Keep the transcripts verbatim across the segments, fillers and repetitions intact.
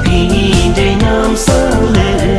འདི་འདྲའི་ཉམས་སུ་ལེན།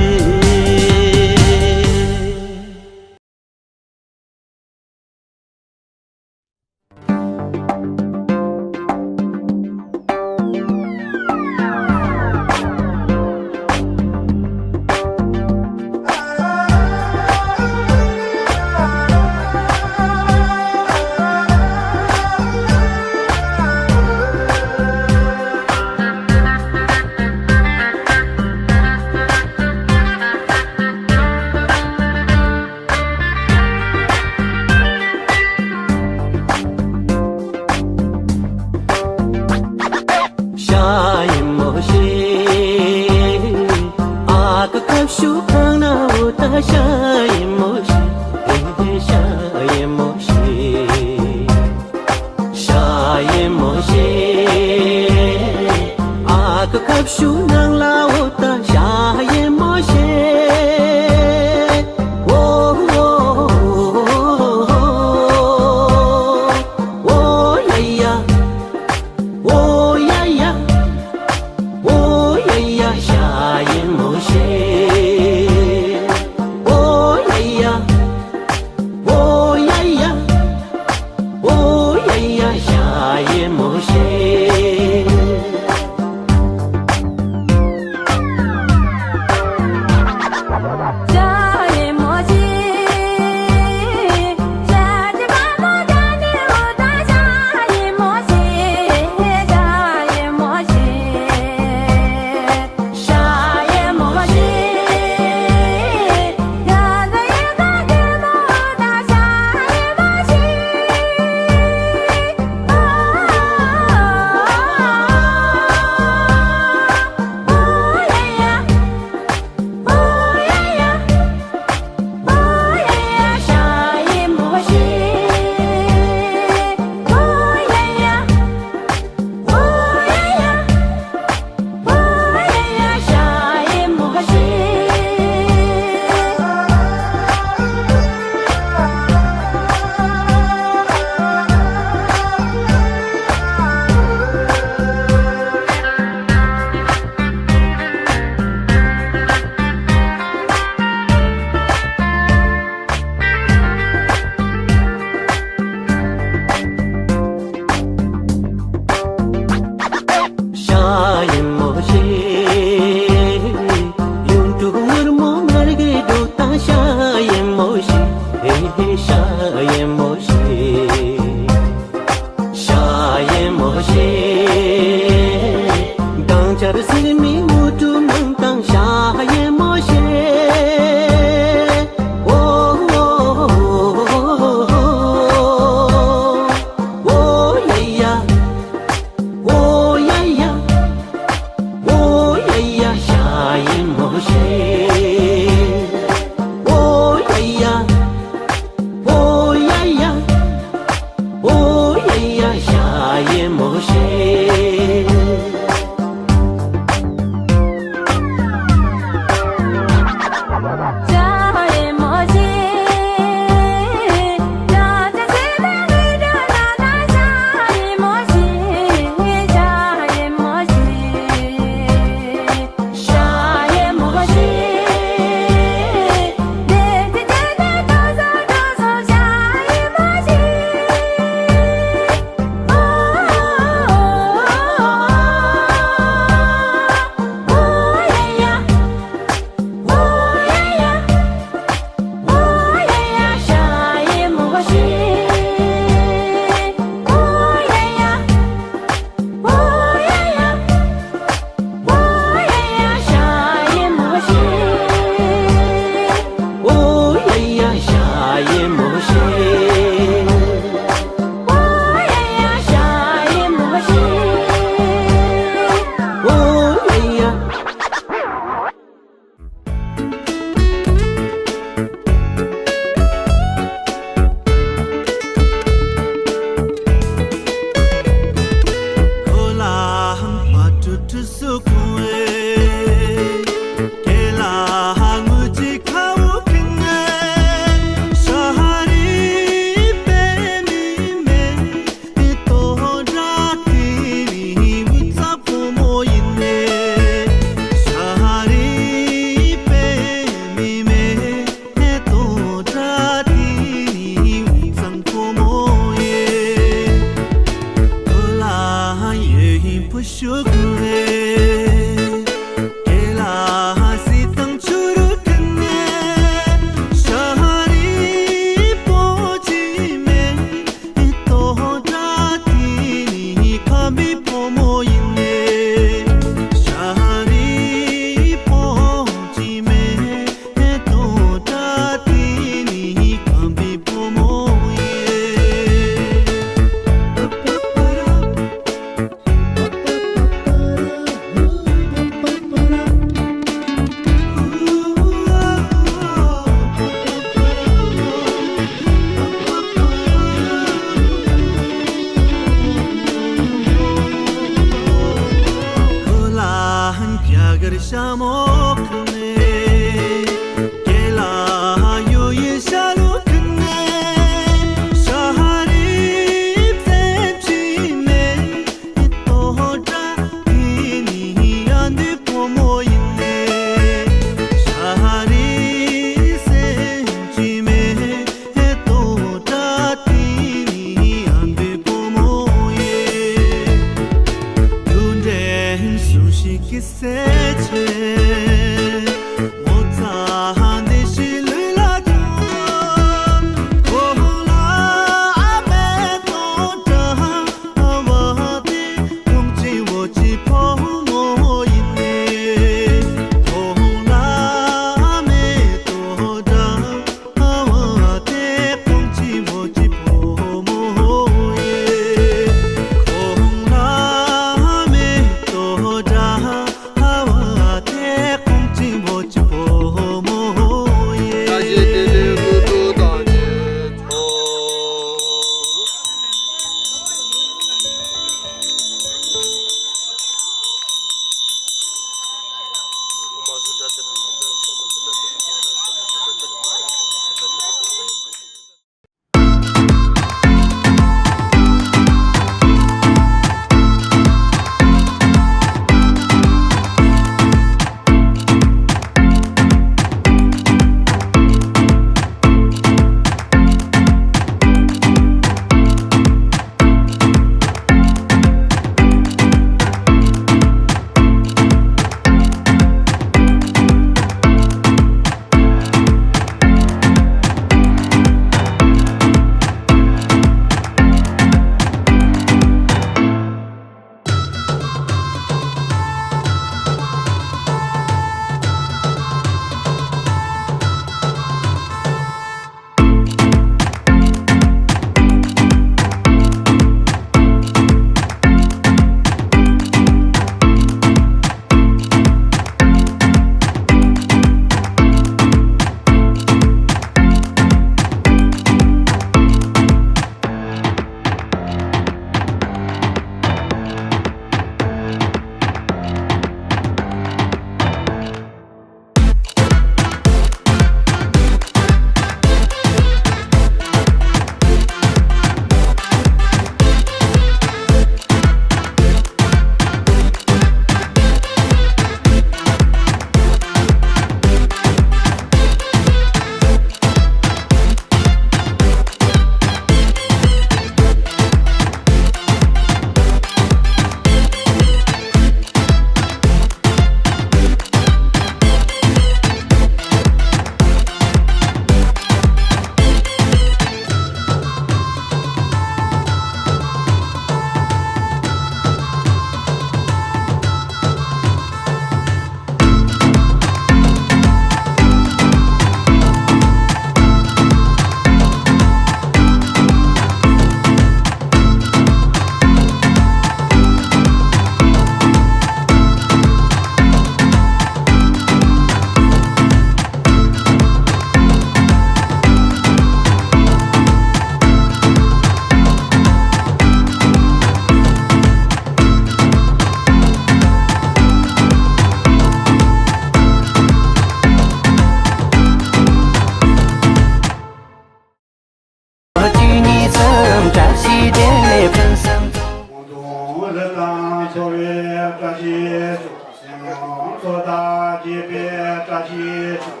གཅིག་གཉིས་གསུམ། བཀྲ་ཤིས་བདེ་ལེགས་ཕུན་སུམ་ཚོགས། ཁོང་དུ་རི་དྭགས་འཚོ་བའི་བཀྲ་ཤིས་ཤོག་སེམས་ནང་ཚོགས་བདག་རྒྱས་པའི་བཀྲ་ཤིས་ཤོག་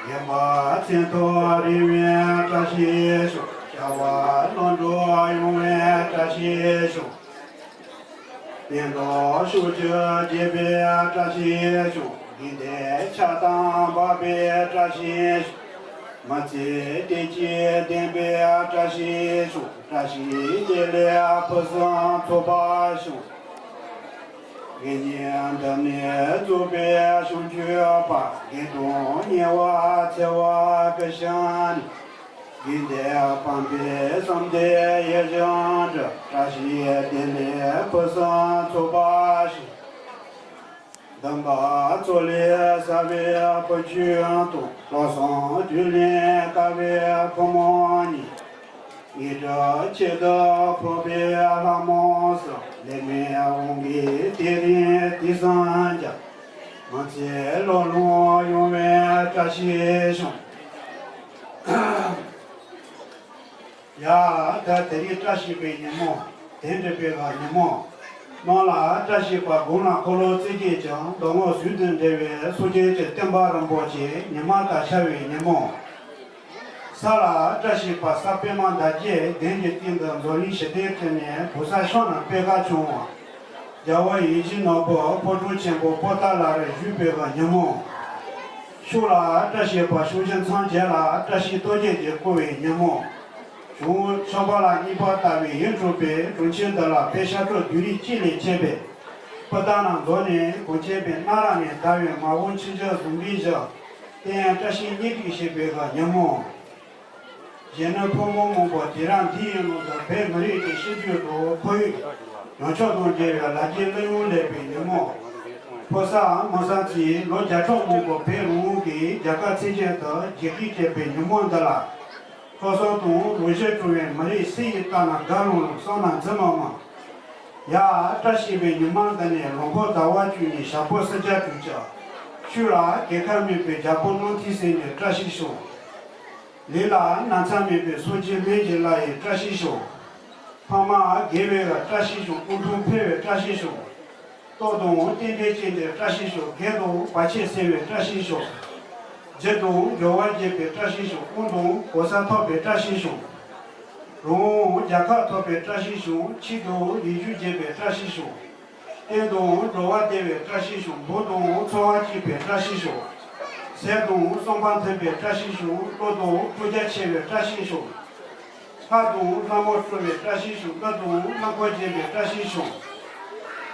གཡས་པ་མཚན་ཐོག་རིང་བའི་བཀྲ་ཤིས་ཤོག་བྱ་བ་ལམ་འགྲོ་ཡོང་བའི་བཀྲ་ཤིས་ཤོག་སྟོན་ཐོག་ཕྱོགས་བཅུ་རྒྱས་པའི་བཀྲ་ཤིས་ཤོག་དགེ་འདུན་ཆགས་སྡང་འབག་པའི་བཀྲ་ཤིས་ཤོག་མི་ཚེ་བདེ་སྐྱིད་ལྡན་པའི་བཀྲ་ཤིས་ཤོག་བཀྲ་ཤིས་བདེ་ལེགས་ཕུན་སུམ་ཚོགས་པ་ཤོག་དགེ་བསྙེན་འདི་ནས་རྫོགས་པའི་བྱང་ཆུབ་བར། དགེ་སློང་ཉེ་བར་འཚེ་བ་གི་ཞིང་ནས། དགེ་འདུན་ཕམ་པའི་བསམ་གཏན་ཡིད་བཞིན་དྲན། བཀྲ་ཤིས་བདེ་ལེགས་ཕུན་སུམ་ཚོགས་པ་ཤོག་སྡོམ་པ་ཚོགས་ལས་གསར་བའི་བུ་ཆུང་དང་། བློ་བཟང་དུས་ལེན་དཀའ་བའི་བུ་མོ་གཉིས། ངེས་འབྲེལ་ཆེད་དུ་ཕོག་པའི་ལྷ་མོ་གསུམ། ལེགས་སྨོན་དབང་གིས་དེ་རིང་དུས་བཟང་རྒྱལ། ང་ཚོའི་ལོ་ལོན་ཡོང་བའི་བཀྲ་ཤིས་ཤོག་ཡ། ད་དེ་རིང་བཀྲ་ཤིས་པའི་ཉིན་མོ། དེ་འདྲ་པའི་ཉིན་མོ། ནང་ལ་བཀྲ་ཤིས་པ་དགུང་ལ་འཁོར་ལོ་རྩེ་བརྒྱད་ཀྱང་མདོ་སྔགས་ཟུང་དུ་འབྲེལ་བའི་སངས་རྒྱས་ཀྱི་བསྟན་པ་རིན་པོ་ཆེ་ཉི་མ་དང་ཆ་བའི་ཉིན་མོ། ས་ལ་བཀྲ་ཤིས་པ་ས་པདྨ་འདབ་བརྒྱད་གདན་གྱི་སྟེང་དུ་འཛམ་གླིང་ཞི་བདེའི་ཁྲོད་ནས་བོད་ས་ཕྱོགས་ན་པད་དཀར་བྱུང་བ། རྒྱལ་བ་ཡིད་བཞིན་ནོར་བུ་ཕོ་བྲང་ཆེན་པོ་པོ་ཏཱ་ལ་རུ་བཞུགས་པའི་ཉིན་མོ། ཕྱོགས་ལ་བཀྲ་ཤིས་པ་ཕྱོགས་བཞི་མཚམས་བརྒྱད་ལ་བཀྲ་ཤིས་རྟགས་བརྒྱད་ཀྱིས་བསྐོར་བའི་ཉིན་མོ། གཞུང་ཆོས་པ་ལ་གཉིས་པ་ལྟ་བུའི་ཡིད་འཕྲོག་པའི་གྲོང་ཁྱེར་འདི་ལ་བོད་ཤར་ཕྱོགས་བདུད་རིགས་གཅིག་ལས་སྐྱེས་པའི་སྤུ་ན་ནས་འཛོམས་ནས་གངས་ཅན་པའི་སྣ་རལ་ནས་དར་བའི་མ་འོངས་ཆོས་རྒྱལ་ཟུང་འབྲེལ་བཞི། བསྟན་བཀྲ་ཤིས་གཉིས་འགྲིག་བྱེད་པའི་ཉིན་མོ། གཞོན་ནུ་ཕོ་མོ་མང་པོ་དུས་རབས་འདི་ཡི་ནང་དུ་བོད་མི་རིགས་ཀྱི་གཤིས་རྒྱུད་དང་ཁོར་ཡུག་ཡོངས་ཁྱབ་དང་འབྲེལ་བའི་ལ་རྒྱའི་གླུ་དབྱངས་སླེབས་པའི་ཉིན་མོ། ཕོ་གསར་མོ་གསར་ཚོས་ལོ་བརྒྱ་ཕྲག་མང་པོ་བོད་རང་དབང་གི་རྒྱལ་ཁབ་བཙན་བྱོལ་དུ་རྒྱུད་སྐྱེས་བྱས་པའི་ཉིན་མོ་འདི་ལ། ཁ་སང་དང་ལོ་བཞི་བྱུང་བའི་མི་རིགས་སུ་ཡིས་བལྟས་ན་དགའ་ལོང་ལོང་བསམ་ན་འཛིན་མ་མང་། ཡ། བཀྲ་ཤིས་པའི་ཉི་མ་འདི་ནས་ལོ་འཁོར་ཟླ་བ་བཅུ་གཉིས་ཞག་པོ་སུམ་བརྒྱ་དྲུག་ཅུ། ཆོས་ལ་རྒས་ཁ་མེད་པའི་རྒྱལ་པོ་རྣམ་ཐོས་སྲས་ཀྱི་བཀྲ་ཤིས་ཤོག་ལས་ལ་ན་ཚ་མེད་པའི་སངས་རྒྱས་སྨན་གྱི་བླ་ཡི་བཀྲ་ཤིས་ཤོག་ཕ་མ་དགེ་བའི་བཀྲ་ཤིས་ཤོག་དབུ་འཕང་འཕེལ་བའི་བཀྲ་ཤིས་ཤོག་སྟོབས་དང་རྟེན་འབྲེལ་ཅན་གྱི་བཀྲ་ཤིས་ཤོག་དགེ་དང་བར་ཆད་སེལ་བའི་བཀྲ་ཤིས་ཤོག་རྒྱུ་དང་འབྱོར་བ་རྒྱས་པའི་བཀྲ་ཤིས་ཤོག་དབང་དང་གོ་ས་ཐོབ་པའི་བཀྲ་ཤིས་ཤོག་རང་དབང་རྒྱལ་ཁ་ཐོབ་པའི་བཀྲ་ཤིས་ཤོག་ཆོས་དང་ཡིག་གཟུགས་རྒྱས་པའི་བཀྲ་ཤིས་ཤོག་རྟེན་དང་འབྲེལ་བ་བདེ་བའི་བཀྲ་ཤིས་ཤོག་འབུ་དང་འཚོ་བ་སྐྱིད་པའི་བཀྲ་ཤིས་ཤོག་ཟས་དང་བསམ་པ་མཐུན་པའི་བཀྲ་ཤིས་ཤོག་བློ་དང་ཕུགས་རྒྱ་ཆེ་བའི་བཀྲ་ཤིས་ཤོག་ལྷ་དང་ལྷ་མོ་སྤྲོ་བའི་བཀྲ་ཤིས་ཤོག་ཀླུ་དང་རླངས་འཁོར་རྒྱས་པའི་བཀྲ་ཤིས་ཤོག་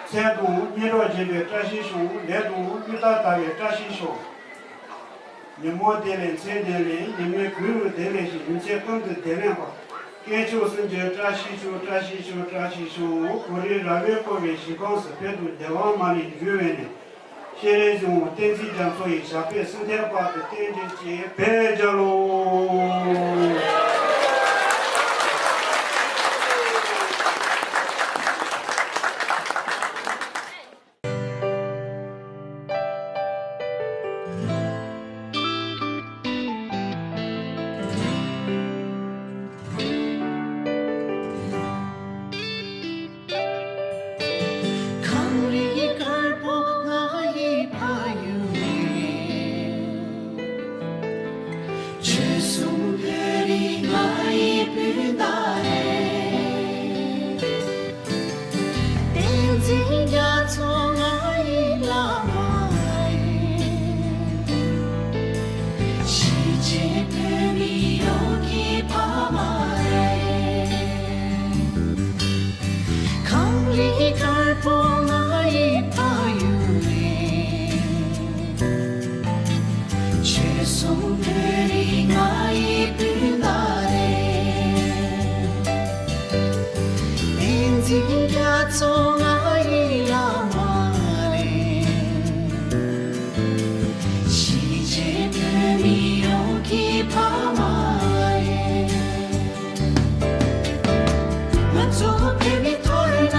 ཚེ་དང་སྙན་གྲགས་རྒྱས་པའི་བཀྲ་ཤིས་ཤོག་ལས་དང་སྙན་དར་དར་བའི་བཀྲ་ཤིས་ཤོག་ཉིན་མོ་བདེ་ལེགས་མཚན་བདེ་ལེགས། ཉི་མའི་གུང་རུ་བདེ་ལེགས་ཤིང་། ཉིན་མཚན་ཀུན་ཏུ་བདེ་ལེགས་པ། དཀོན་མཆོག་གསུམ་གྱི་བཀྲ་ཤིས་ཤོག་བཀྲ་ཤིས་ཤོག་བཀྲ་ཤིས་ཤོག་གངས་རི་ར་བས་བསྐོར་བའི་ཞིང་ཁམས་སུ་བོད་དང་འདུལ་བ་མ་ལུས་འབྱུང་བའི་གནས། སྤྱན་རས་གཟིགས་དབང་བསྟན་འཛིན་རྒྱ་མཚོ་ཡི་ཞབས་པད་སྲིད་མཐའི་བར་དུ་བརྟན་གྱུར་ཅིག་བོད་རྒྱལ་ལོ། གངས་རི་དཀར་པོ་ང་ཡི་ཕ་ཡུལ་རེད། ཆོལ་གསུམ་བོད་རིགས་ང་ཡི་སྤུན་ཟླ་རེད། བསྟན་འཛིན་རྒྱ་མཚོ་ང་ཡི་བླ་མ་རེད། གཞིས་བྱེས་བོད་མི་ཡོངས་ཀྱི་ཕ་མ་རེད། གངས་རི་དཀར་པོ་ང་ཡི་ཕ་ཡུལ་རེད། ཆོལ་གསུམ་བོད་རིགས་ང་ཡི་སྤུན་ཟླ་རེད། བསྟན་འཛིན་རྒྱ་མཚོ་ང་ཡི་བླ་མ་རེད། གཞིས་བྱེས་བོད་མི་ཡོངས་ཀྱི་ཕ་མ་རེད། ང་ཚོ་བོད་མི་ཐོར་ན།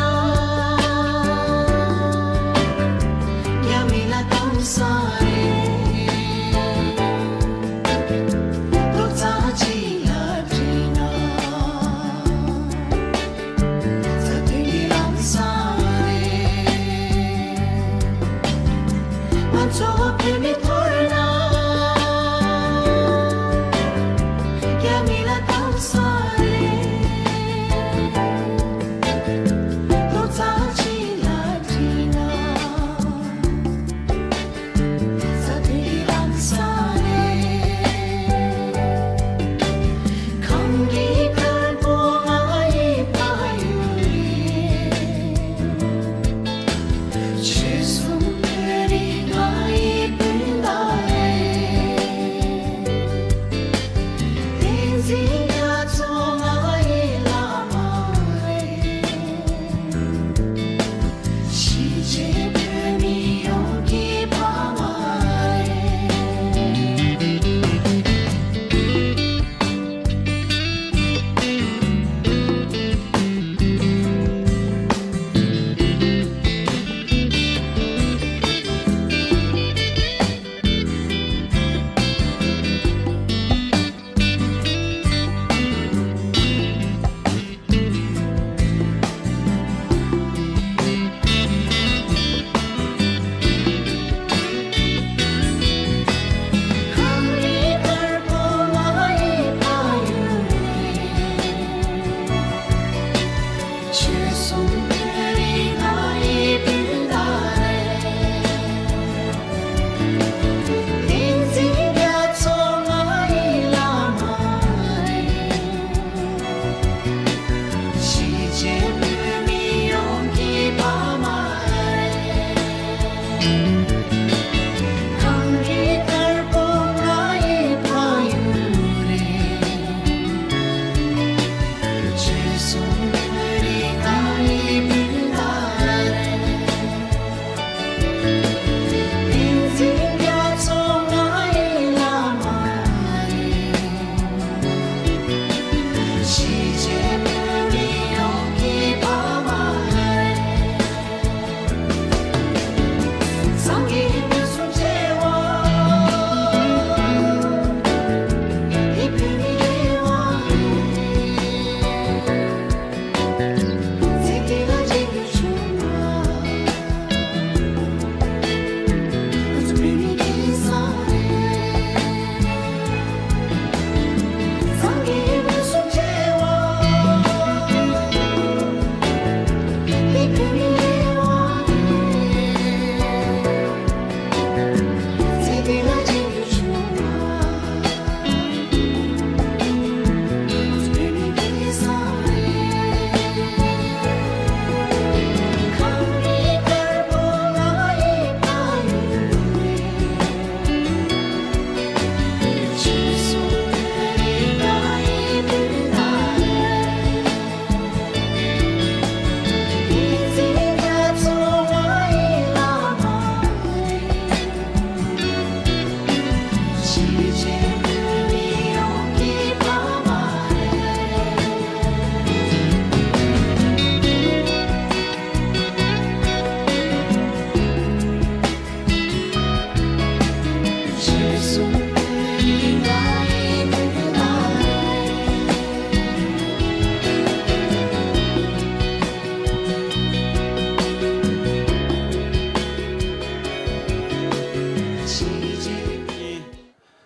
རྒྱ་མི་ལ་གཏམ་ས་རེད། རྡོག་རྩ་གཅིག་ལ་བསྒྲིལ་ན། རྩ་དོན་གྱི་ལམ་བཟང་རེད། ང་ཚོ་བོད་མི་ཐོར་ན། རྒྱ་མི་ལ་གཏམ་ས་རེད། རྡོག་རྩ་གཅིག་ལ་བསྒྲིལ་ན། རྩ་དོན་གྱི་ལམ་བཟང་རེད། གངས་རི་དཀར་པོ་ང་ཡི་ཕ་ཡུལ་རེད། ཆོལ་གསུམ་བོད་རིགས་ང་ཡི་སྤུན་ཟླ་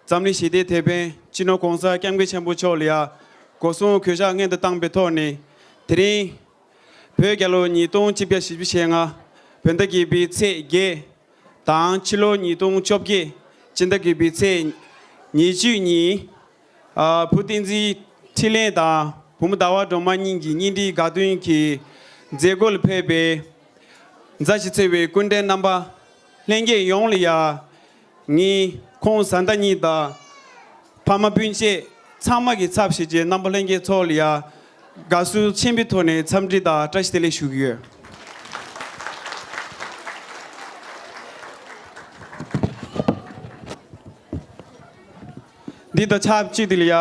འཛམ་གླིང་ཞི་བདེའི་དེད་དཔོན་སྤྱི་ནོར་༸གོང་ས་༸སྐྱབས་མགོན་ཆེན་པོ་མཆོག་ལ་ཡ་སྒོ་སྲུང་གུས་ཕྱག་སྔོན་དུ་བཏང་པའི་ཐོག་ནས། དེ་རིང་བོད་རྒྱལ་ལོ་ཉིས་སྟོང་ཆིག་བརྒྱ་བཞི་བཅུ་ཞེ་ལྔ་བོད་ཟླ་བརྒྱད་པའི་ཚེས་བརྒྱད་དང་ཕྱི་ལོ་ཉིས་སྟོང་བཅོ་བརྒྱད་སྤྱི་ཟླ་བརྒྱད་པའི་ཚེས་ཉེར་གཅིག་ཉིན། ཨ། བུ་བསྟན་འཛིན་འཕྲིན་ལས་དང་བུ་མོ་ཟླ་བ་སྒྲོལ་མ་གཉིས་ཀྱི་གཉེན་སྒྲིག་དགའ་སྟོན་གྱི་མཛད་སྒོ་ལ་ཕེབས་པའི་མཛའ་ཞིང་བརྩེ་བའི་སྐུ་མགྲོན་རྣམ་པ་ལྷན་རྒྱས་ཡོངས་ལ་ཡ། ངས་ཁོང་བཟའ་ཟླ་གཉིས་དང་ཕ་མ་སྤུན་མཆེད་ཚང་མ་གི་ཚབ་བྱས་རྗེས་རྣམ་པ་ལྷན་རྒྱས་ཚོ་ལ་ཡ་དགའ་བསུ་ཆེན་པོའི་ཐོག་ནས་འཚམས་འདྲི་དང་བཀྲ་ཤིས་བདེ་ལེགས་ཞུ་གི་ཡོད། འདི་དང་ཆབས་ཅིག་དེ་ལ་ཡ།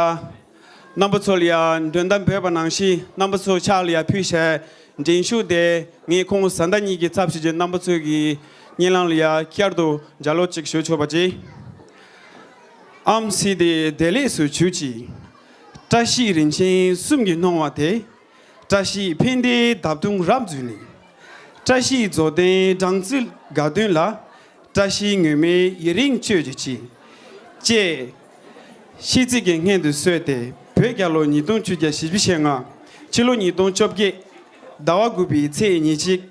རྣམ་པ་ཚོ་ལ་ཡ་མགྲོན་བརྡ་འབོད་པ་ནང་བཞིན་རྣམ་པ་ཚོ་ཕྱག་ལ་ཡ་ཕུལ་བྱས་འགྲན་ཞུགས་དེ་ངས་ཁོང་བཟའ་ཟླ་གཉིས་ཀྱི་ཚབ་བྱས་རྗེས་རྣམ་པ་ཚོ་གི་སྙན་ལམ་ལ་ཡ་བསྐྱར་དུ་ལྗགས་ཀློག་ཅིག་ཞུ་ཆོག་པ་ཅིག་ཨམ་སྲིད་དེ་བདེ་ལེགས་སུ་གྱུར་ཅིག་བཀྲ་ཤིས་རིན་ཆེན་གསུམ་གྱིས་སྣང་བ་དེ། བཀྲ་ཤིས་ཕན་བདེའི་འདབ་སྟོང་རབ་འཛུགས་ནས། བཀྲ་ཤིས་རྫོགས་ལྡན་སྦྲང་རྩི་དགའ་སྟོན་ལ། བཀྲ་ཤིས་ངུར་སྨྲིག་ཡུན་རིང་སྤྱོད་ཅིག་ཅེས། ཅེས་ཤིས་ཚིག་གི་སྔོན་དུ་གསོལ་ཏེ་བོད་རྒྱལ་ལོ་ཉིས་སྟོང་ཆིག་བརྒྱ་བཞི་བཅུ་ཞེ་ལྔ་ཕྱི་ལོ་ཉིས་སྟོང་བཅོ་བརྒྱད་ཟླ་བ་དགུ་པའི་ཚེས་ཉེར་གཅིག་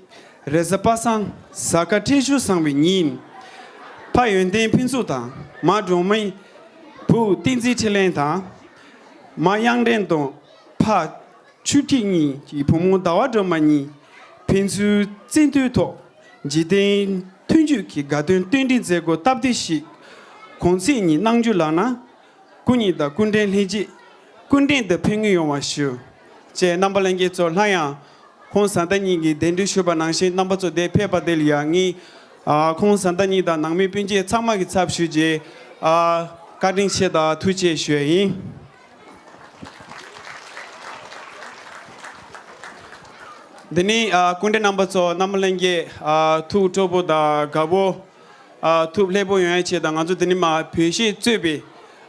རེས་གཟའ་པ་སངས་གཟའ་སྐར་འཕྲོད་སྦྱོར་བཟང་བའི་ཉིན། ཕ་ཡོན་ཏན་ཕུན་ཚོགས་དང་མ་སྒྲོལ་མའི་བུ་བསྟན་འཛིན་འཕྲིན་ལས་དང་། མ་གཡང་སྒྲོན་དང་ཕ་ཆོས་ཁྲི་གཉིས་ཀྱི་བུ་མོ་ཟླ་བ་སྒྲོལ་མ་གཉིས་ཕན་ཚུན་བརྩེ་མཐུན་ཐོག་འཇིག་རྟེན་མཐུན་འཇུག་གི་དགའ་སྟོན་རྟེན་འབྲེལ་མཛད་སྒོ་སྟབས་བདེ་ཞིག་གོང་ཚེས་ཉིན་གནང་རྒྱུ་ལགས་ན། སྐུ་ཉིད་དང་སྐུ་མགྲོན་ལྷན་རྒྱས་སྐུ་མགྲོན་དུ་ཕེབས་མཁན་ཡོང་བ་ཞུ། ཅེས་རྣམ་པ་ལྷན་རྒྱས་ཚོ་སླར་ཡང་ཁོང་བཟའ་ཟླ་གཉིས་ཀྱིས་གདན་འདྲེན་ཞུས་པ་ནང་བཞིན་རྣམ་པ་ཚོ་འདིར་ཕེབས་པ་དེ་ལ་ཡང་ངས་ཨ་ཁོང་བཟའ་ཟླ་གཉིས་དང་ནང་མི་སྤུན་མཆེད་ཚང་མ་གི་ཚབ་ཞུས་རྗེས་ཨ་བཀའ་དྲིན་ཆེ་དང་ཐུགས་རྗེ་ཆེ་ཞུ་ཡ་ཡིན། འདི་ནི་ཨ་སྐུ་མགྲོན་རྣམ་པ་ཚོ་རྣམ་པ་ལྷན་རྒྱས་ཨ་ཐུགས་སྤྲོ་པོ་དང་དགའ་པོ། ཨ་ཐུགས་ལྷོད་པོ་ཡོང་ཡ་ཆེད་དང་ང་ཚོ་འདི་ནི་མ་བོད་གཞས་གཙོས་པའི་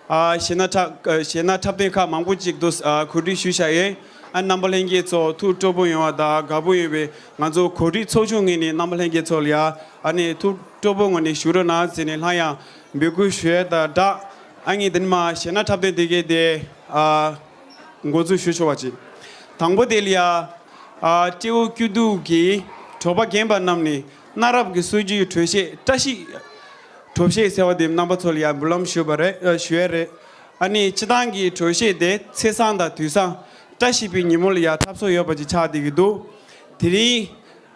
ཨ་གཞས་སྣ་འཁྲབ་ཨ་གཞས་སྣ་འཁྲབ་སྟོན་ཁག་མང་པོ་ཅིག་ཏུ་ཨ་གོ་སྒྲིག་ཞུས་བཞག་ཡོད། ཨ་རྣམ་པ་ལྷན་རྒྱས་ཚོ་ཐུགས་སྤྲོ་པོ་ཡོང་བ་དང་དགའ་པོ་ཡོང་བའི་ང་ཚོ་གོ་སྒྲིག་ཚོགས་ཆུང་ངོས་ནས་རྣམ་པ་ལྷན་རྒྱས་ཚོ་ལ་ཡ་ཨ་ནི་ཐུགས་སྤྲོ་པོ་ངོས་ནས་ཞུ་རོགས་གནང་ཟེར་ནས་སླར་ཡང་འབོད་སྐུལ་ཞུ་ཡ་དང་སྦྲགས་ཨ་ངས་འདི་ནི་མ་གཞས་སྣ་འཁྲབ་སྟོན་དེ་གའི་དེ་ཨ། འགོ་འཛུགས་ཞུ་ཆོག་པ་ཅིག་དང་པོ་དེ་ལ་ཡ། ཨ་སྤྲེའུ་སྐྱིད་སྡུག་གི་དྲོ་པ་རྒན་པ་རྣམས་ནས་གནའ་རབས་ཀྱི་སྲོལ་རྒྱུན་གྱི་གྲོ་གཞས་བཀྲ་ཤིས་གྲོ་གཞས་ཟེར་བ་དེ་རྣམ་པ་ཚོ་ལ་ཡ་འབུལ་ལམ་ཞུས་པ་རེད་ཨ་ཞུ་ཡ་རེད། ཨ་ནི་སྤྱིར་བཏང་གི་གྲོ་གཞས་དེ་ཚེས་བཟང་དང་དུས་བཟང་བཀྲ་ཤིས་པའི་ཉིན་མོ་ལ་ཡ་འཁྲབ་སྲོལ་ཡོད་པ་ཅིག་ཆགས་བསྡད་ཀྱི་འདུག་དེ་རིང་།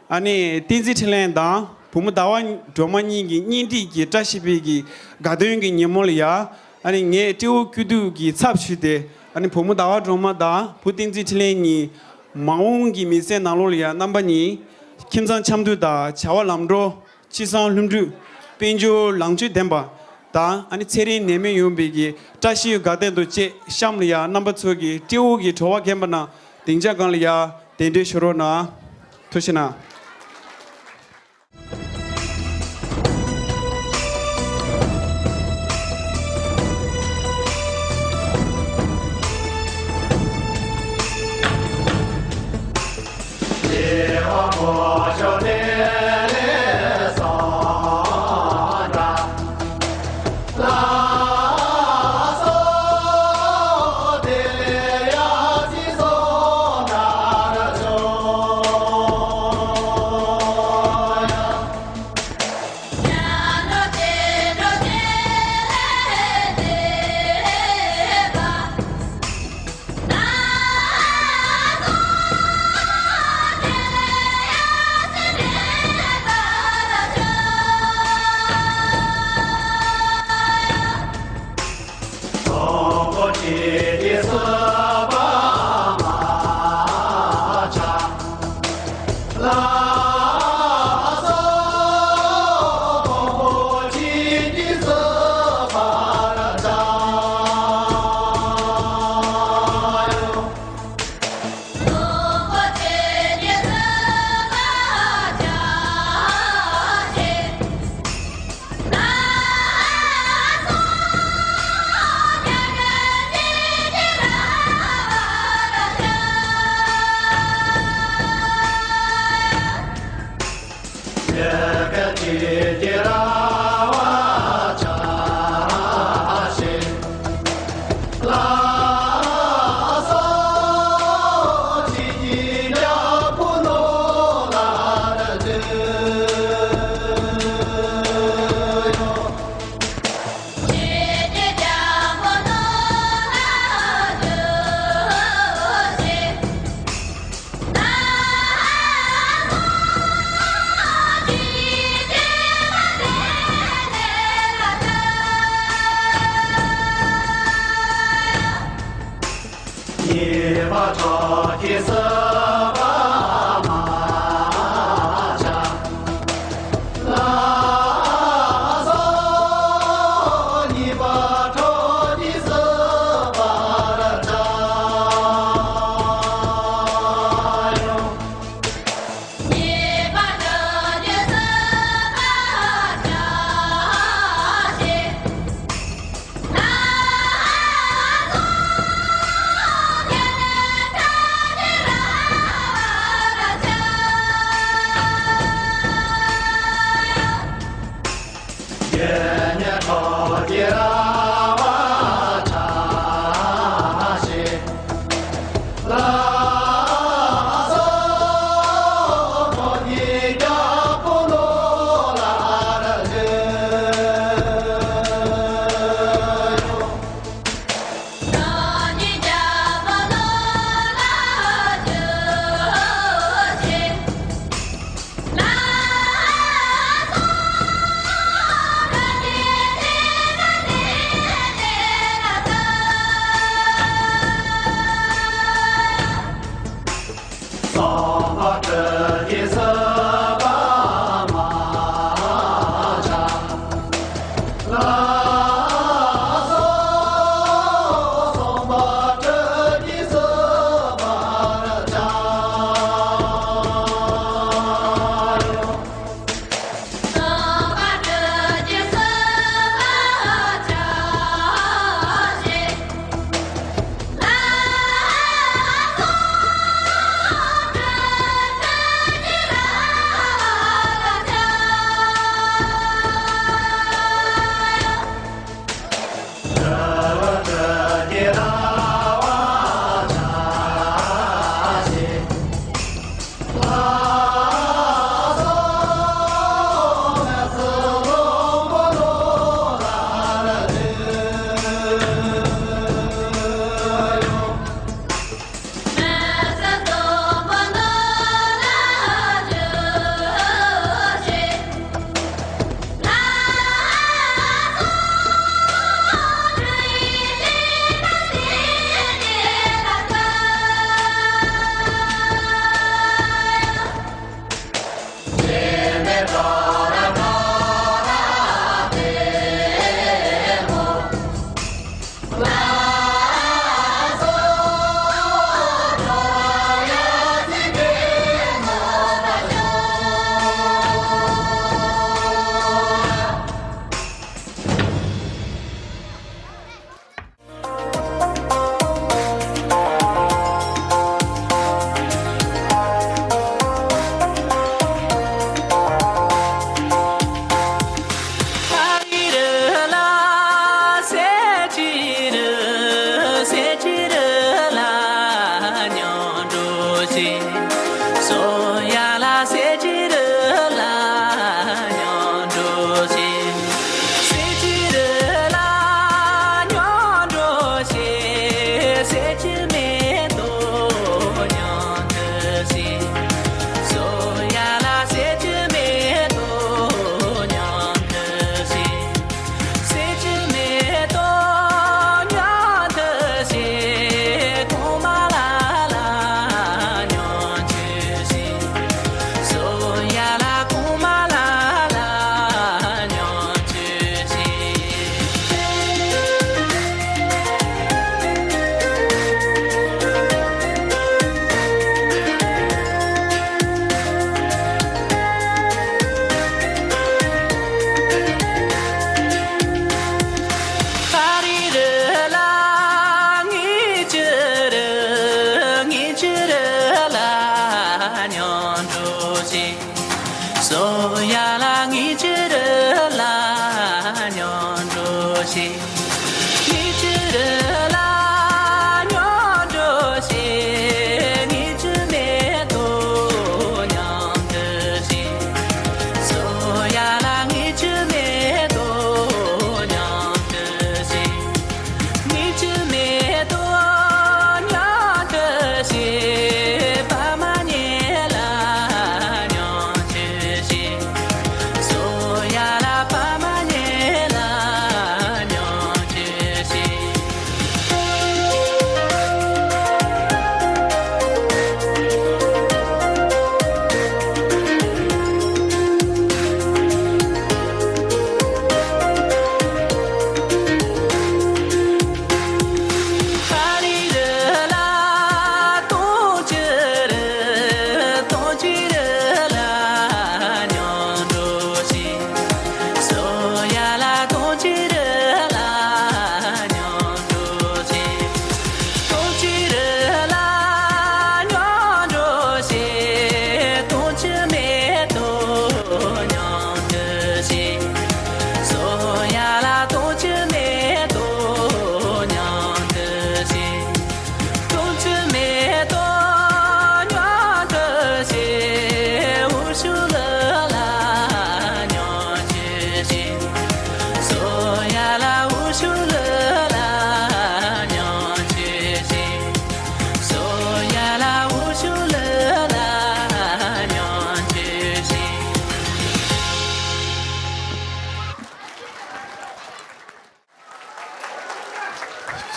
ཨ་ནི་བསྟན་འཛིན་འཕྲིན་ལས་དང་བུ་མོ་ཟླ་བ་སྒྲོལ་མ་གཉིས་ཀྱི་གཉེན་སྒྲིག་གི་བཀྲ་ཤིས་པའི་གི་དགའ་སྟོན་གྱི་ཉིན་མོ་ལ་ཡ། ཨ་ནི་ངས་སྤྲེའུ་སྐྱིད་སྡུག་གི་ཚབ་ཞུས་ཏེ་ཨ་ནི་བུ་མོ་ཟླ་བ་སྒྲོལ་མ་དང་བུ་བསྟན་འཛིན་འཕྲིན་ལས་གཉིས་མ་འོངས་ཀྱི་མི་ཚེ་ནང་ལོགས་ལ་ཡ་རྣམ་པ་གཉིས་ཁྱིམ་ཚང་འཆམ་མཐུན་དང་བྱ་བ་ལམ་འགྲོ་ཅི་བསམ་ལྷུན་གྲུབ་དཔལ་འབྱོར་ལོངས་སྤྱོད་ལྡན་པ་དང་ཨ་ནི་ཚེ་རིང་ནད་མེད་ཡོང་བའི་གི་བཀྲ་ཤིས་དགའ་སྟོན་དང་བཅས་གཤམ་ལ་ཡ་རྣམ་པ་ཚོ་གི་སྤྲེའུ་གི་བྲོ་བ་རྒན་པ་རྣམས་སྡིངས་ཆ་སྒང་ལ་ཡ། གདན་འདྲེན་ཞུ་རོགས་གནང་། ཐུགས་རྗེ་གནང་།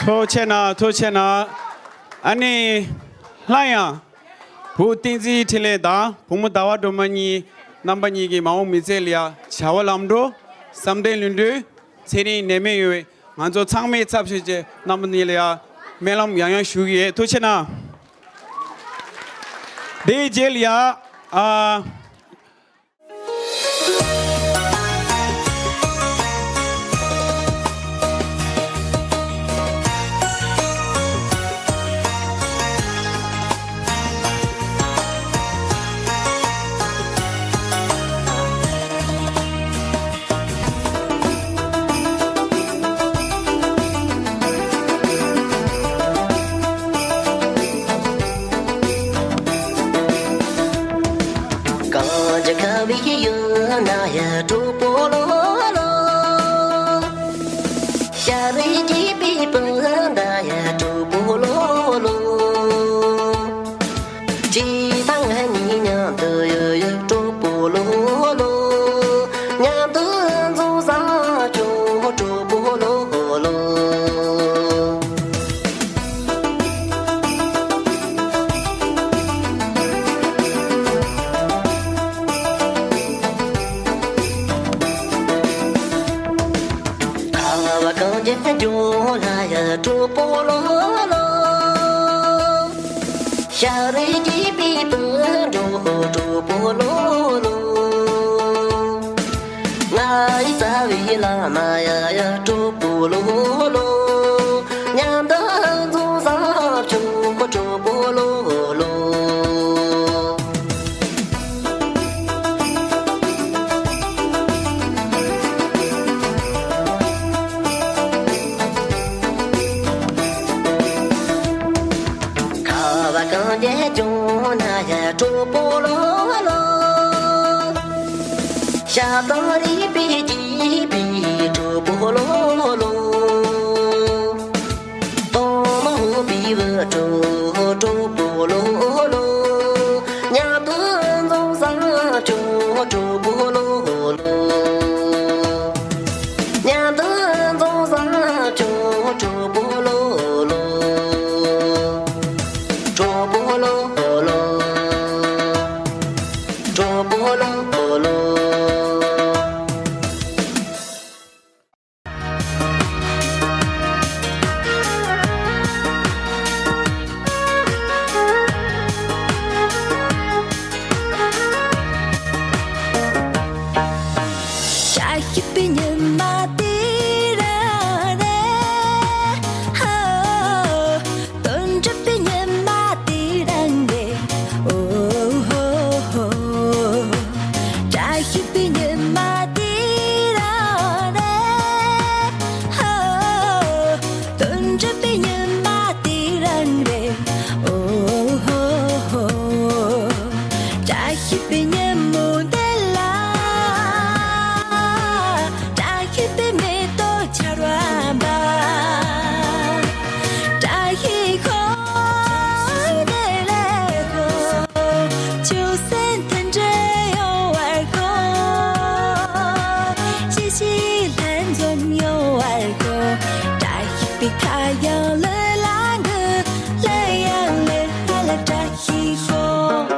ཐུགས་རྗེ་གནང་། ཐུགས་རྗེ་གནང་། ཨ་ནི། སླར་ཡང་། བུ་བསྟན་འཛིན་འཕྲིན་ལས་དང་བུ་མོ་ཟླ་བ་སྒྲོལ་མ་གཉིས། རྣམ་པ་གཉིས་ཀྱིས་མ་འོངས་མི་ཚེ་ལ་ཡ་བྱ་བ་ལམ་འགྲོ། བསམ་དོན་ལྷུན་གྲུབ། ཚེ་རིང་ནད་མེད་ཡོང་བའི་ང་ཚོ་ཚང་མའི་ཚབ་བྱས་ཏེ་རྣམ་པ་གཉིས་ལ་ཡ་སྨོན་ལམ་ཡང་ཡང་ཞུ་གི་ཡོད། ཐུགས་རྗེ་གནང་། དེའི་རྗེས་ལ་ཡ། ཨ། གང་ཅི་ཁ་བའི་ཡུལ་ན་ཡ་གྲོགས་པོ་ལོ་ལོ། ཤ་རུས་གཅིག་པའི་སྤུན་ཟླ་ཡ་གྲོགས་པོ་ལོ་ལོ། གཅིག་དང་གཉིས་མཉམ་དུ་ཡོད་ཡོད་གྲོགས་པོ་ལོ་ལོ། མཉམ་དུ་འཛོམས་ས་ཆོག་གྲོགས་པོ་ལོ་ལོ། ཁ་བ་གངས་ཅན་ལྗོངས་ལ་ཡ་གྲོགས་པོ་ལོ་ལོ། ཤ་རུས་གཅིག་པའི་དུད་འགྲོ་གྲོགས་པོ་ལོ་ལོ། ང་ཡི་རྩ་བའི་བླ་མ་ཡ་ཡ་གྲོགས་པོ་ལོ་ལོ། མཉམ་དུ་འཛོམས་ས་ཆོག་གྲོགས་པོ་ལོ་ལོ། ཁ་བ་གངས་ཅན་ལྗོངས་ན་ཡ་གྲོགས་པོ་ལོ་ལོ། ཞབས་དང་རིག་པའི་སྐྱིད་པའི་གྲོགས་པོ་ལོ་ལོ། སྟོན་མོ་བུ་བའི་བུ་ཕྲུག་གྲོགས་པོ་ལོ་ལོ། མཉམ་དུ་འཛོམས་ས་ཆོག་གྲོགས་པོ་ལོ་ལོ། མཉམ་དུ་འཛོམས་ས་ཆོག་གྲོགས་པོ་ལོ་ལོ། གྲོགས་པོ་ལོ་ལོ། གྲོགས་པོ་ལོ་ལོ། བཀྲ་ཤིས་པའི་ཉི་མ་དེ་རང་རེད། ཧོ། དོན་འགྲུབ་པའི་ཉི་མ་དེ་རང་རེད། ཨོ་ཧོ་ཧོ། བཀྲ་ཤིས་པའི་ཉི་མ་དེ་རང་རེད། ཧོ། དོན་འགྲུབ་པའི་ཉི་མ་དེ་རང་རེད། ཨོ་ཧོ་ཧོ། བཀྲ་ཤིས་པའི་ཉིན་མོ་འདི་ལ། བཀྲ་ཤིས་པའི་མེ་ཏོག་ཆར་བ་འབར། བཀྲ་ཤིས་ཤོག་འདི་ལས་ཤོག་ཆུ་སྲིན་མཐུན་སྒྲིལ་ཡོང་བར་ཤོག་གཅིག་གཅིག་ལྷན་འཛོམས་ཡོང་བར་ཤོག་བཀྲ་ཤིས་པའི་ཁ་གཡང་ལོས་ལ་འགུལ། ལོས་ཡང་ལོས་ཧ་ལ་བཀྲ་ཤིས་ཤོག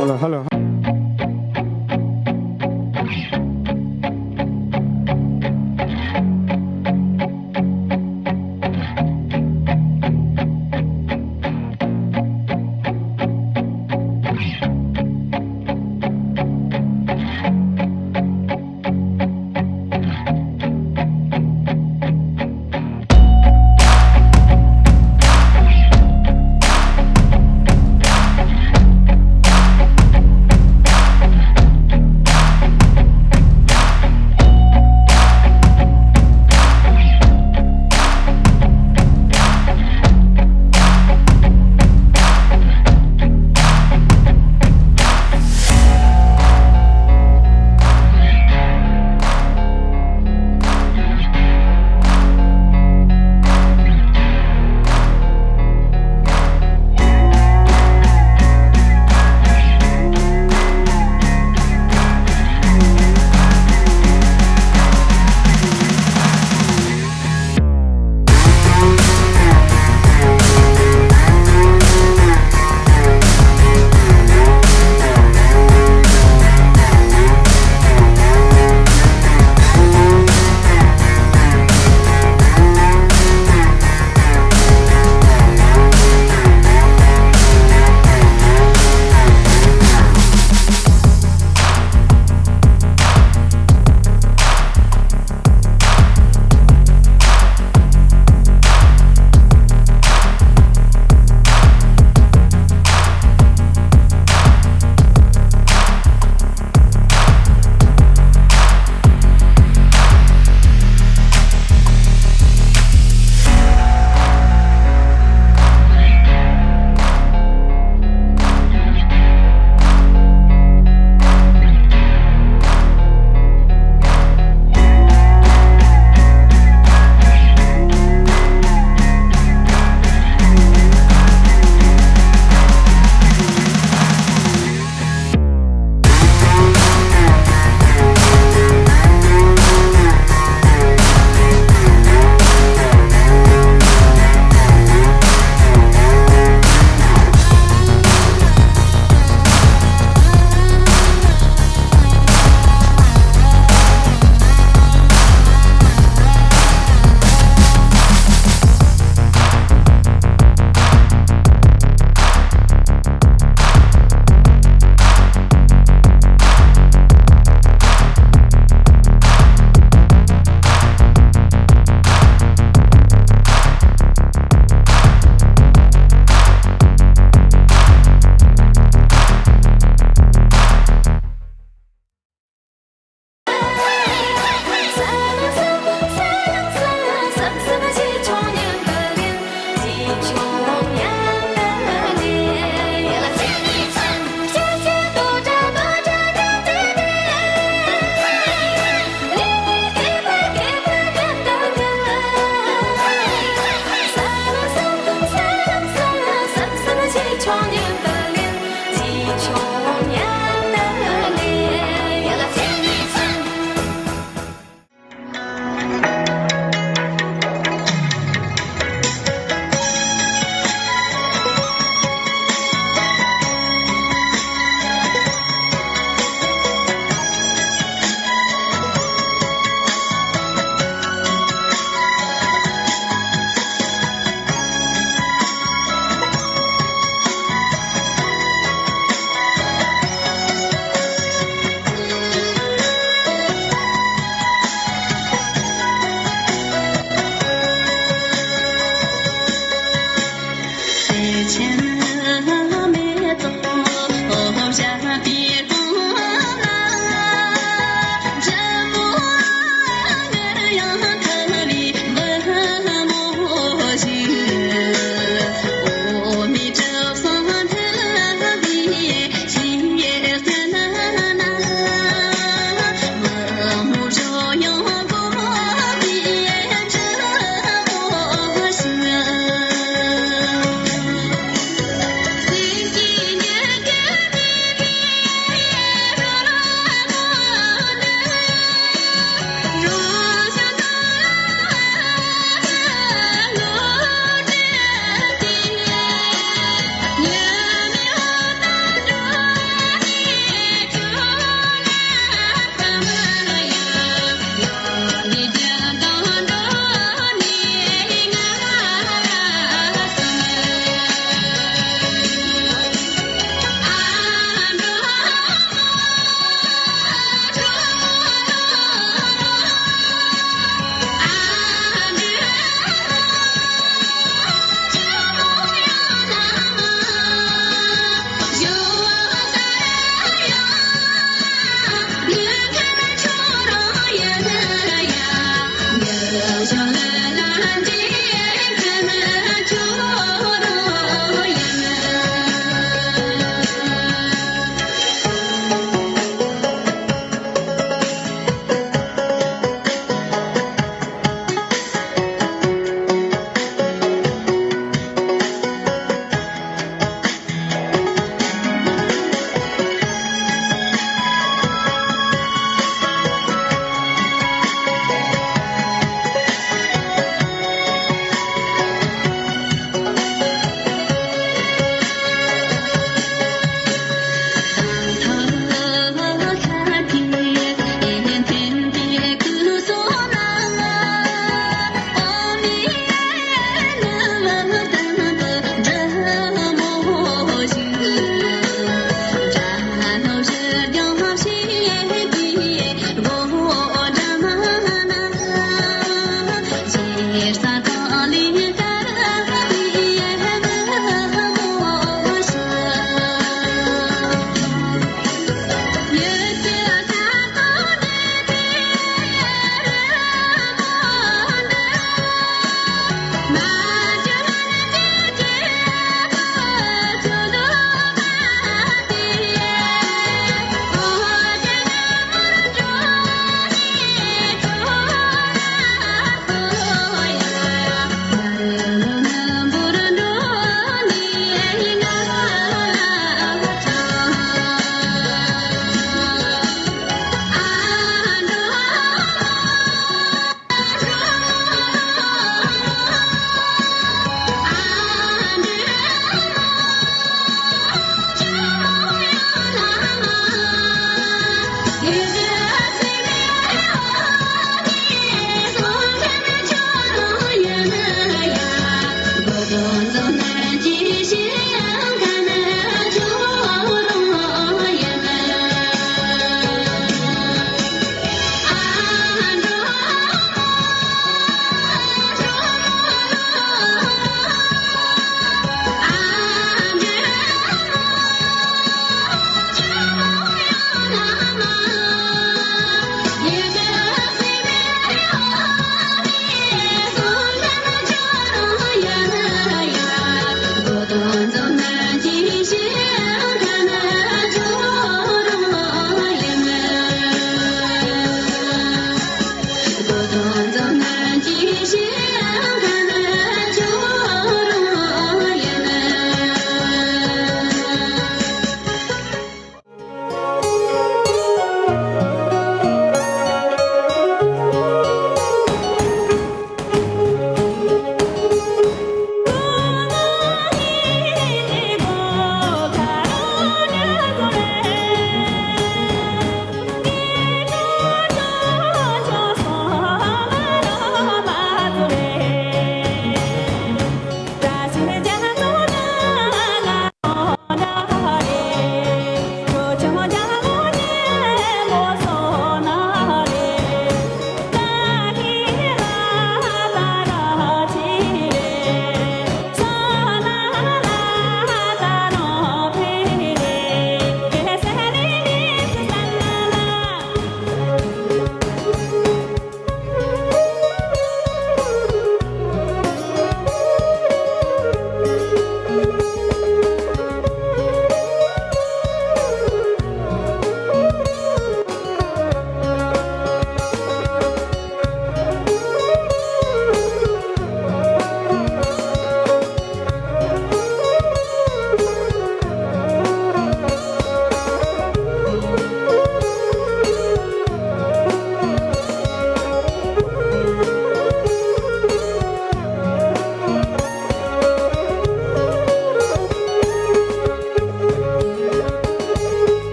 Hello, hello.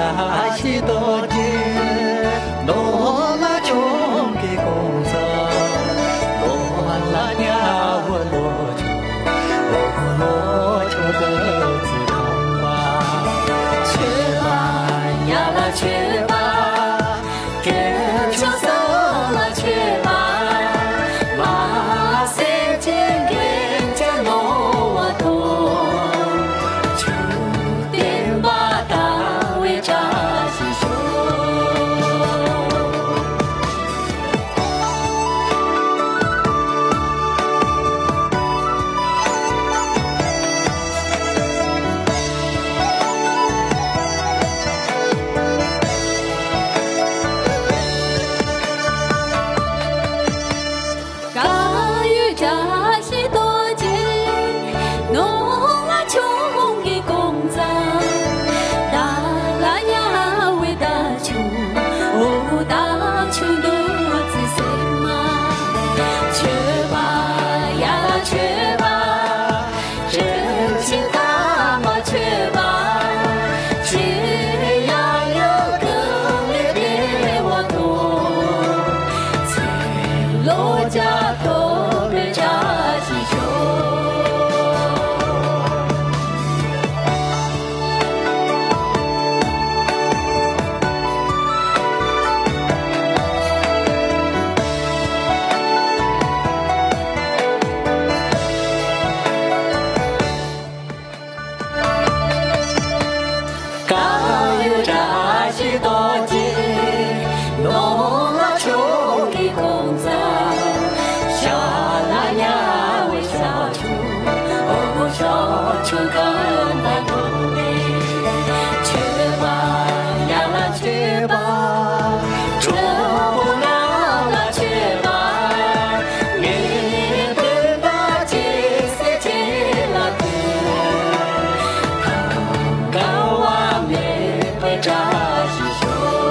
ཞིག་རྡོ་རྗེ་ནོར་ལྷ་ཆུང་གི་གོང་ས་ནོར་ལྷ་དམྱལ་བའི་ལྷོ་ཕྱོགས་ལྷོ་ཕྱོགས་བདུད་རྩི་ཁང་པ། མཆོད་པ་ཡ་ལ་མཆོད་པ། དཀོན་མཆོག་གསུམ་ལ་མཆོད་པ། མ་སེར་ཆེན་གྱི་ཆ་ནོར་བ་དང་། ཆུ་སྟོན་པ་དང་བའི་བཀྲ་ཤིས་ཤོག། ག་ཡུལ་བཀྲ་ཤིས་རྡོ་རྗེ། ནོར་ལྷ་ཆུང་གི་གོང་ས། བདག་ལ་དམྱལ་བའི་བདག་ཆུང་། འོ་བདག་ཆུང་བདུད་རྩི་སེམས་མ། མཆོད་པ་ཡ་ལ་མཆོད་པ། བཀྲ་ཤིས་ཚང་མ་མཆོད་པ། ཆོས་ཡང་ཡང་ཀུན་ལེགས་བདེ་བ་དང་། ཚེ་ལོ་བརྒྱ་ཐོབ་པའི་བཀྲ་ཤིས་ཤོག། ག་ཡུལ་བཀྲ་ཤིས་རྡོ་རྗེ། ནོར་ལྷ་ཆུང་གི་གོང་ས། ཤར་ལ་དམྱལ་བའི་ཤར་ཕྱོགས། འོ་ཤར་ཕྱོགས་ཀུན་ལ་ཐོབ་པའི། མཆོད་པ་ཡ་ལ་མཆོད་པ། གྲོགས་པོ་རྣམས་ལ་མཆོད་པ། ངེས་དོན་དང་ཅི་སེ་ཁྲིད་ལ་ཐོས། དགའ་བ་མེད་པའི་བཀྲ་ཤིས་ཤོག།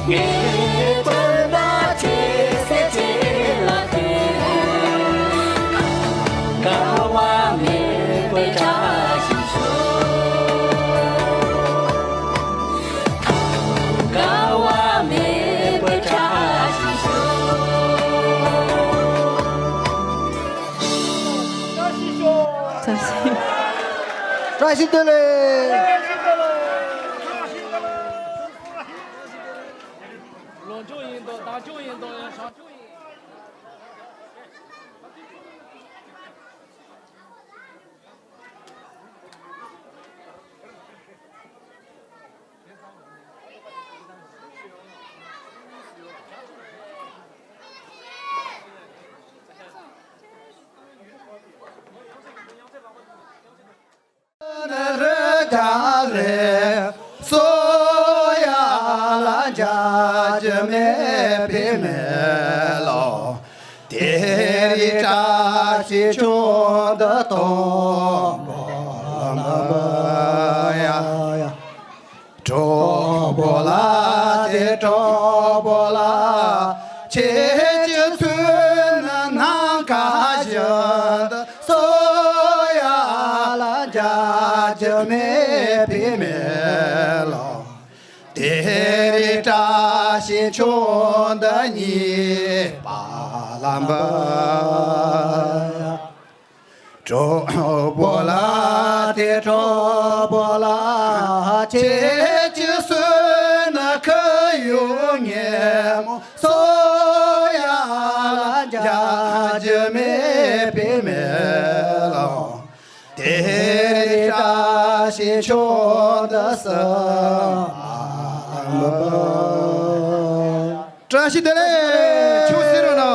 ངེས་དོན་དང་ཅི་སེ་ཁྲིད་ལ་ཐོས། དགའ་བ་མེད་པའི་བཀྲ་ཤིས་ཤོག། དགའ་བ་མེད་པའི་བཀྲ་ཤིས་ཤོག། བཀྲ་ཤིས་བདེ་ལེགས། ལོ་མཆོག་ཡིན་དང་ཟླ་མཆོག་ཡིན་དང་ཡང་ཞག་མཆོག་ཡིན། ནི་རི་ག་ལེ་སོ་ཡ་ལ་འཇའ་ཆུ་མེ་བི་མེ་ལོ། དེ་རི་བཀྲ་ཤིས་ཆུང་དུ་གཏོང་བ་ལ་འབུལ་ཡ། གྲོགས་པོ་ལ་དེ་གྲོགས་པོ་ལ། ཁྱེད་ཀྱི་ཚུལ་ནི་ནམ་མཁའ་བཞིན་དུ། སོ་ཡ་ལ་འཇའ་ཆུ་མེ་བི་མེ་ལོ། དེ་རི་བཀྲ་ཤིས་ཆུང་དུ་སྙེག་པ་ལ་འབུལ། གྲོགས་པོ་ལ་དེ་གྲོགས་པོ་ལ། ཁྱེད་ཀྱི་སུན་ན་ཁ་ཡུ་ཉེ་མོ། སོ་ཡ་ལ་འཇའ་ཆུ་མེ་བི་མེ་ལོ། དེ་རི་བཀྲ་ཤིས་ཆུང་དུ་སུ་མ་འབུལ། བཀྲ་ཤིས་བདེ་ལེགས། ཆུ་སི་རུ་ནོ།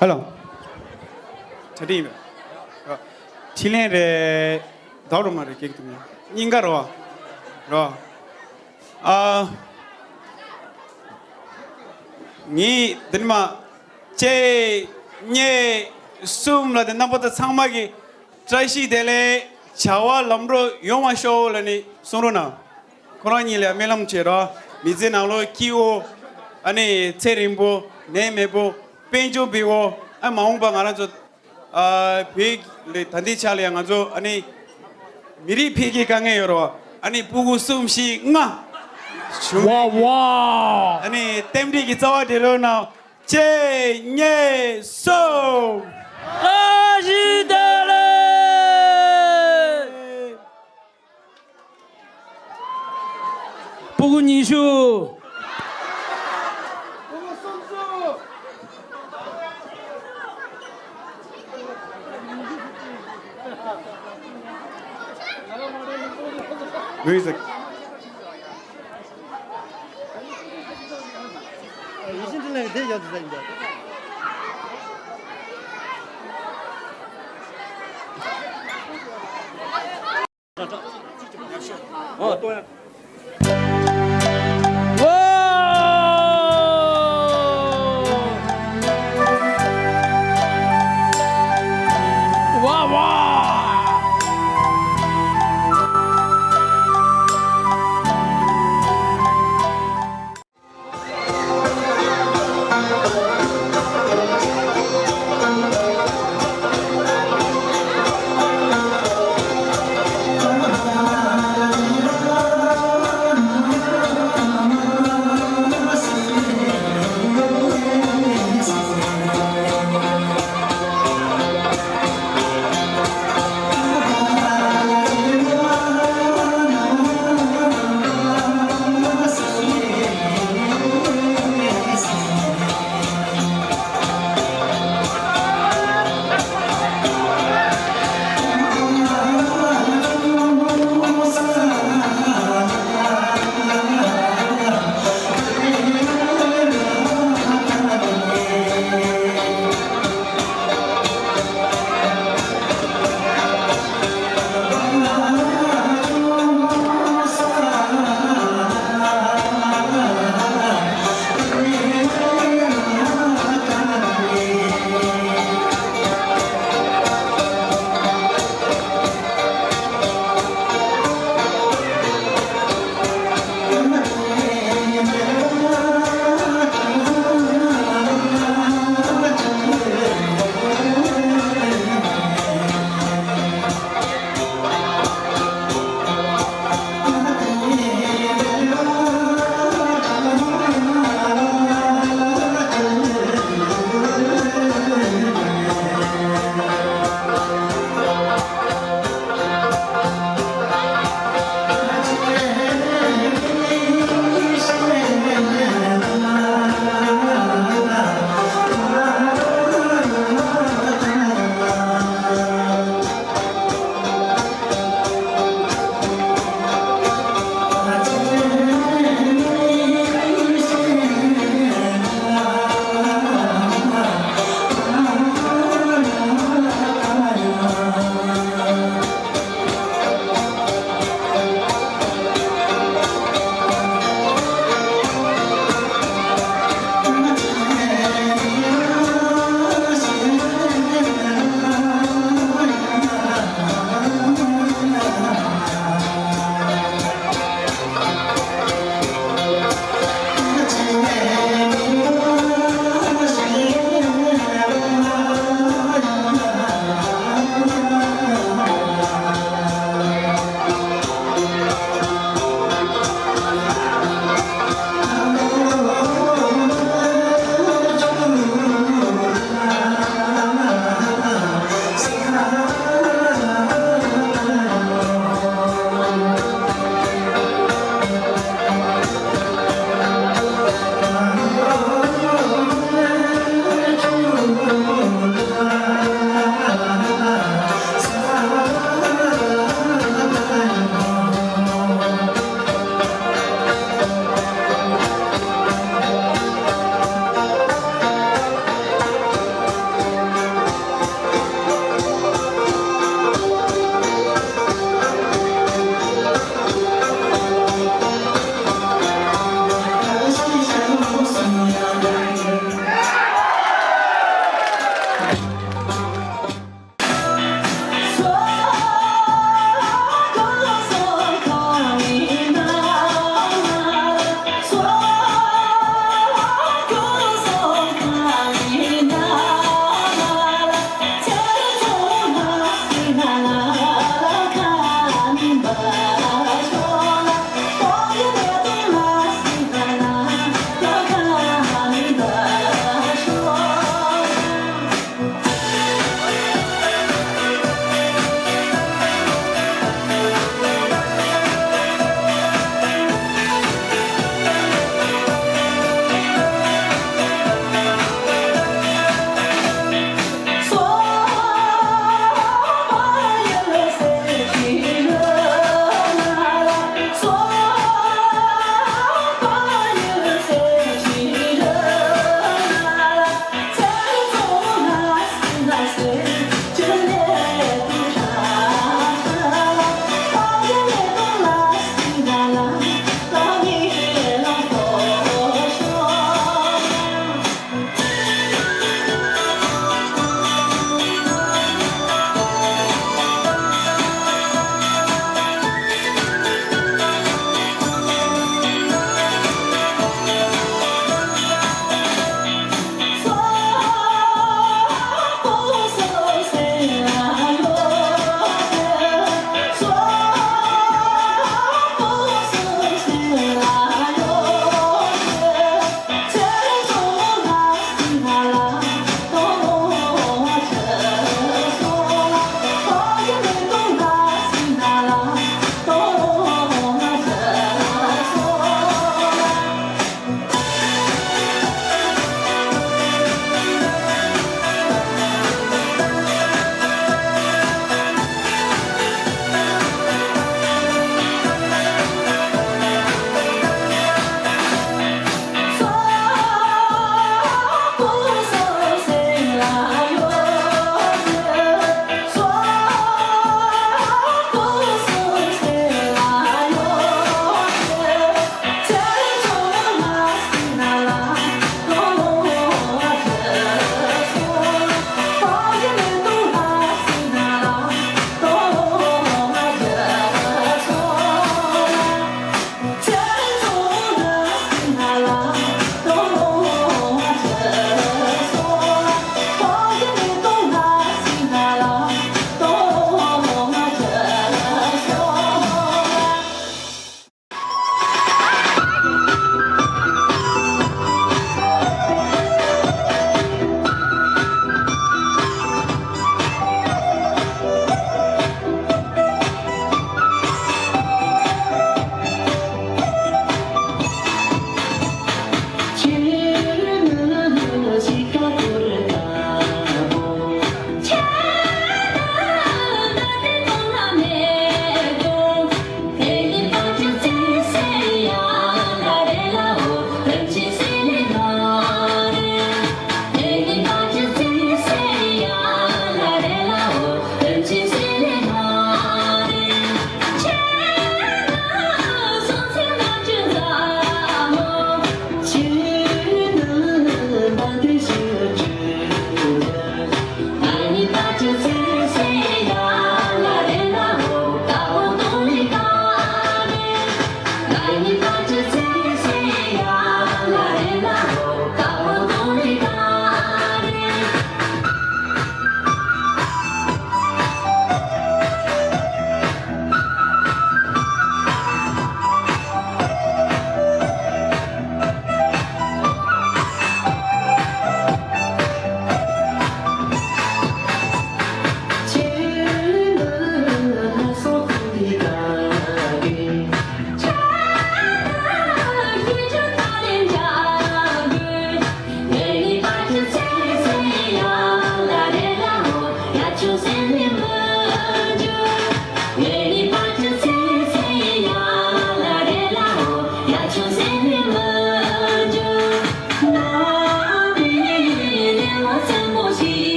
ཧེ་ལོ། གྲ་སྒྲིག་ཡིན་པས། འཕྲིན་ལན་རེད། ཟླ་རུ་མ་རེད། སྐད་ཀྱི་དུ་མ་སྙིང་ག་རོ། རོ། ཨ། ངས་འདི་ནས་མར་གཅིག་གཉིས་གསུམ་ལ་དེ་རྣམ་པ་ཚོ་ཚང་མ་གི་བཀྲ་ཤིས་བདེ་ལེགས། བྱ་བ་ལམ་འགྲོ་ཡོང་བ་ཤོག་ལབ་ནས་གསུང་རོགས་གནང་། ཁོ་རང་གཉིས་ལ་སྨོན་ལམ་བྱེད་རོགས། མི་ཚེ་ནང་ལོགས་སྐྱིད་པོ། ཨ་ནི་ཚེ་རིང་པོ། ནད་མེད་པོ། དཔལ་འབྱོར་འབེལ་པོ། ཨ་མ་འོངས་པ་ང་རང་ཚོ་ཨ་བོད་ལ་ད་ལྟའི་ཆ་ལ་ཡང་ང་ཚོ་ཨ་ནི་མི་རིགས་འཕེལ་རྒྱས་དཀའ་ངལ་ཡོད་རོགས། ཨ་ནི་སྤུ་གུ་གསུམ་བཞི་ལྔ་བྱུང་། ཝ་ཝ། ཨ་ནི་རྟེན་འབྲེལ་གྱི་རྩ་བ་སྒྲིལ་རོགས་གནང་། གཅིག་གཉིས་གསུམ། བཀྲ་ཤིས་བདེ་ལེགས། སྤུ་གུ་ཉི་ཤུ། Music.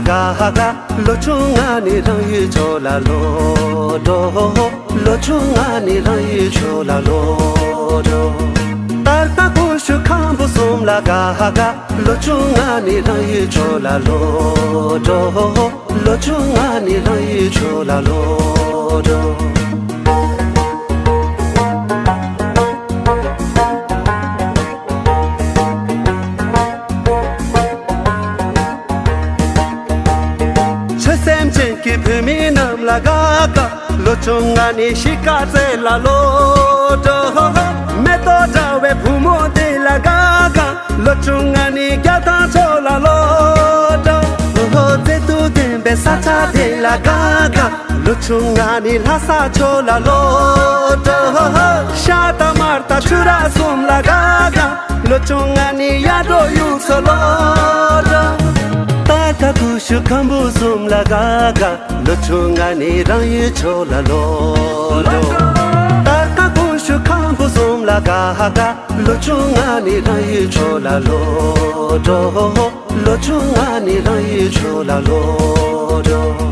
ག་ག་ལོ་ཆུང་ང་ནི་རང་ཡུལ་ཕྱོགས་ལ་ལོག་འགྲོ། ལོ་ཆུང་ང་ནི་རང་ཡུལ་ཕྱོགས་ལ་ལོག་འགྲོ། ད་ལྟ་ཀུ་ཤུ་ཁམ་བུ་གསུམ་ལ་ག་ག་ལོ་ཆུང་ང་ནི་རང་ཡུལ་ཕྱོགས་ལ་ལོག་འགྲོ། ལོ་ཆུང་ང་ནི་རང་ཡུལ་ཕྱོགས་ལ་ལོག་འགྲོ། ཆོས་སེམས་ཅན་གྱི་བུད་མེད་རྣམས་ལ་དགའ་དགའ། ལོ་ཆུང་ང་ནི་གཤིས་ཀ་རྩེ་ལ་ལོག་འགྲོ། མེ་ཏོག་འདྲ་བའི་བུ་མོ་དེ་ལ་དགའ་དགའ། ལོ་ཆུང་ང་ནི་རྒྱ་ཐང་ཕྱོགས་ལ་ལོག་འགྲོ། མཛེས་སྡུག་ལྡན་པའི་ས་ཆ་དེ་ལ་དགའ་དགའ། ལོ་ཆུང་ང་ནི་ལྷ་ས་ཕྱོགས་ལ་ལོག་འགྲོ། ཤ་དང་མར་དང་ཆུ་ར་གསུམ་ལ་དགའ་དགའ། ལོ་ཆུང་ང་ནི་གཡག་འབྲོག་ཡུལ་སོགས་ལོག་འགྲོ། ད་ལྟ་ཀུ་ཤུ་ཁམ་བུ་གསུམ་ལ་དགའ་དགའ། ལོ་ཆུང་ང་ནི་རང་ཡུལ་ཕྱོགས་ལ་ལོག་འགྲོ། ད་ལྟ་ཀུ་ཤུ་ཁམ་བུ་གསུམ་ལ་དགའ་དགའ། ལོ་ཆུང་ང་ནི་རང་ཡུལ་ཕྱོགས་ལ་ལོག་འགྲོ། ལོ་ཆུང་ང་ནི་རང་ཡུལ་ཕྱོགས་ལ་ལོག་འགྲོ།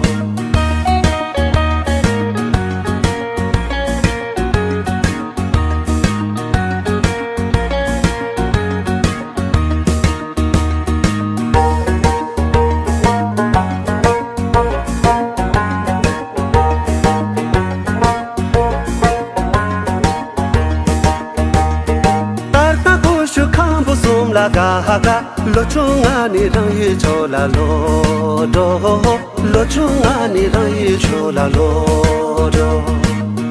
ད་ལྟ་ཀུ་ཤུ་ཁམ་བུ་གསུམ་ལ་དགའ་དགའ། ལོ་ཆུང་ང་ནི་རང་ཡུལ་ཕྱོགས་ལ་ལོག་འགྲོ། ལོ་ཆུང་ང་ནི་རང་ཡུལ་ཕྱོགས་ལ་ལོག་འགྲོ།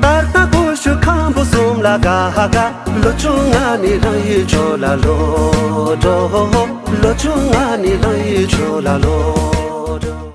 ད་ལྟ་ཀུ་ཤུ་ཁམ་བུ་གསུམ་ལ་དགའ་དགའ། ལོ་ཆུང་ང་ནི་རང་ཡུལ་ཕྱོགས་ལ་ལོག་འགྲོ། ལོ་ཆུང་ང་ནི་རང་ཡུལ་ཕྱོགས་ལ་ལོག་འགྲོ།